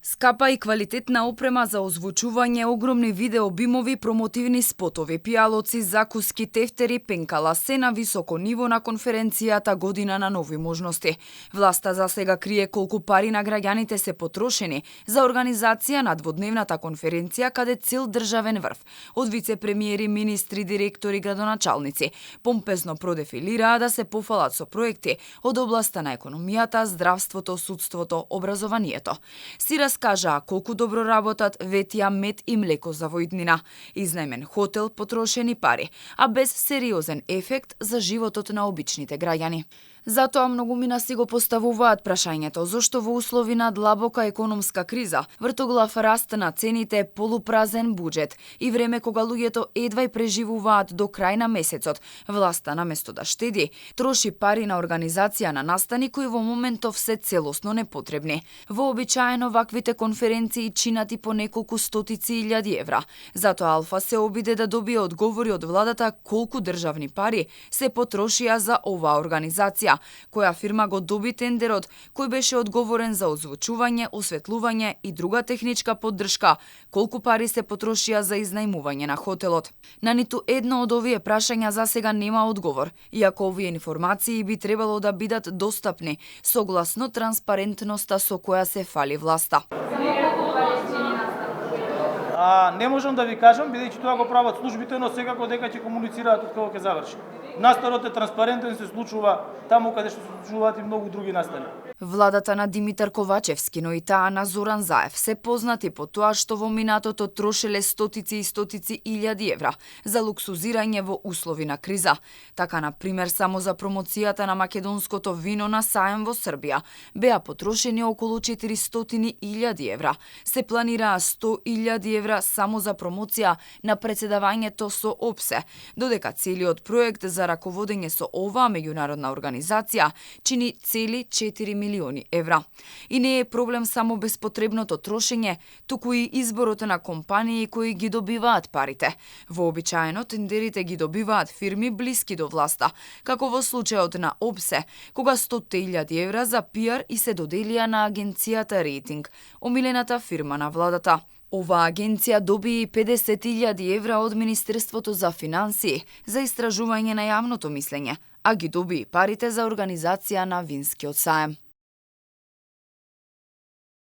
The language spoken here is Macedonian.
Скапа и квалитетна опрема за озвучување, огромни видео бимови, промотивни спотови, пијалоци, закуски, тефтери, пенкала, се на високо ниво на конференцијата Година на нови можности. Власта за сега крие колку пари на граѓаните се потрошени за организација на дводневната конференција каде цел државен врв, од вице-премиери, министри, директори, градоначалници, помпезно продефилираа да се пофалат со проекти од областа на економијата, здравството, судството, образованието. Си раскажаа колку добро работат, ветија мед и млеко за во иднина, изнајмен хотел, потрошени пари, а без сериозен ефект за животот на обичните граѓани. Затоа многумина си го поставуваат прашањето зошто во услови на длабока економска криза, вртоглав раст на цените, полупразен буџет и време кога луѓето едва и преживуваат до крај на месецот, власта наместо да штеди, троши пари на организација на настани кои во моментов се целосно непотребни. Вообичаено ваквите конференции чинати по неколку стотици илјади евра. Затоа Алфа се обиде да добие одговори од владата колку државни пари се потрошија за оваа организација, која фирма го доби тендерот, кој беше одговорен за озвучување, осветлување и друга техничка поддршка, колку пари се потрошија за изнајмување на хотелот. На ниту едно од овие прашања за сега нема одговор, иако овие информации би требало да бидат достапни, согласно транспарентноста со која се фали власта. Не можам да ви кажам, бидејќи тоа го прават службите, но секако дека ќе комуницираат од кога ќе заврши. Настанот е транспарентен, се случува таму каде што се случуваат и многу други настани. Владата на Димитар Ковачевски, но и таа на Зоран Заев се познати по тоа што во минатото трошеле стотици и стотици илјади евра за луксузирање во услови на криза. Така, на пример, само за промоцијата на македонското вино на саем во Србија беа потрошени околу 400.000 евра. Се планираа 100.000 евра само за промоција на председавањето со ОПСЕ, додека целиот проект за раководење со оваа меѓународна организација чини цели 4 милиони евра. И не е проблем само безпотребното трошење, туку и изборот на компании кои ги добиваат парите. Вообичаено тендерите ги добиваат фирми блиски до власта, како во случајот на ОПСЕ, кога 100.000 евра за пиар и се доделија на агенцијата Рейтинг, омилената фирма на владата. Оваа агенција доби и 50.000 евра од Министерството за финансии за истражување на јавното мислење, а ги доби и парите за организација на винскиот саем.